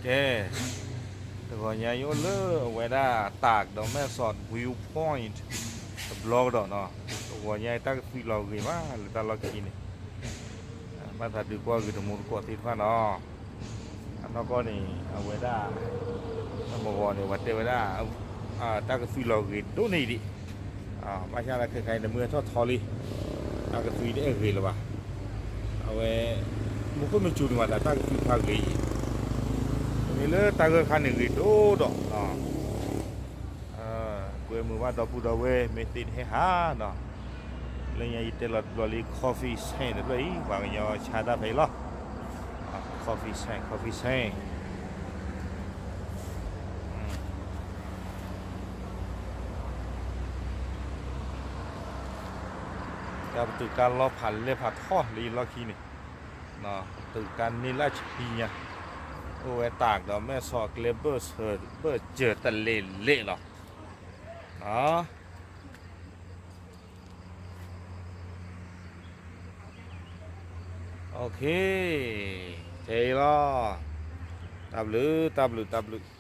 ကဲ, တဂီၤညါယအိၣ်လၢအဝဲဒၣ် တၢးဒီးမဲၢ်ဆီး viewpoint တဘျီကဒီးနီၤ. တဂီၤညါတၢ်ကသွံလီၤဂ့ၤမးလၢတၢ်လီၢ်ခံန့ၣ်, ဘၣ်သးဒုးကွၢ်ဂ့ၤတမူတကိးသ့ၣ်တဖၣ်နီၤ. အနီၢ်ကီၢ်န့ၣ် အဝဲဒၣ် တၢ်မဂီၤန့ၣ် ပှၤတဲဝဲဒၣ် တၢ်ကသွံလီၤဂ့ၤဒိၣ်န့ၢ်ဒံး, ဘၣ်ဆၣ်လၢခဲခါအံၤ တမုၢ်ထီၣ်ထီလံ, တၢ်ကသွံတအဲၣ်ဂ့ၤလၢၤဘၣ်. အဝဲ မူခိၣ်မ့ၢ်စူၤန့ၣ်မး တၢ်ကသွံဖးဂ့ၤအံၤ, မ့ၢ်လၢတၢ်ဂၢၢ်ခါန့ၣ်ဂ့ၤဒိၣ်ဒီး ကွဲမုာ်ဘၣ်ဒီပုၢ်ဒီဝဲၢ် မ့ၢ်သ့တဟဲဟးနီၤ, လၢညါယတဲလီၤတဘျီလံ coffee chain တဖျၢၣ်အံၤ ပှၤကညီဆါတၢ်ဖဲအံၤလီၤ. Coffee chain, coffee chain. တၢ်ပတုာ်ကါလီဖးလဲၢ်ဖးထီလၢယလီၢ်ခံန့ၣ်, ပတုာ်ကါန့ၢ်လၢဆံညါ, အိၣ်ဝဲတၢးဒီးမဲၢ်ဆီးကျဲဘၢၣ်စၢၤဘၢၣ်စၢၤတလ့ၤလ့ၤလီၤ. OK, ခဲအံၤလီၤ. တၢ်ဘျုး, တၢ်ဘျုး, တၢ်ဘျုး.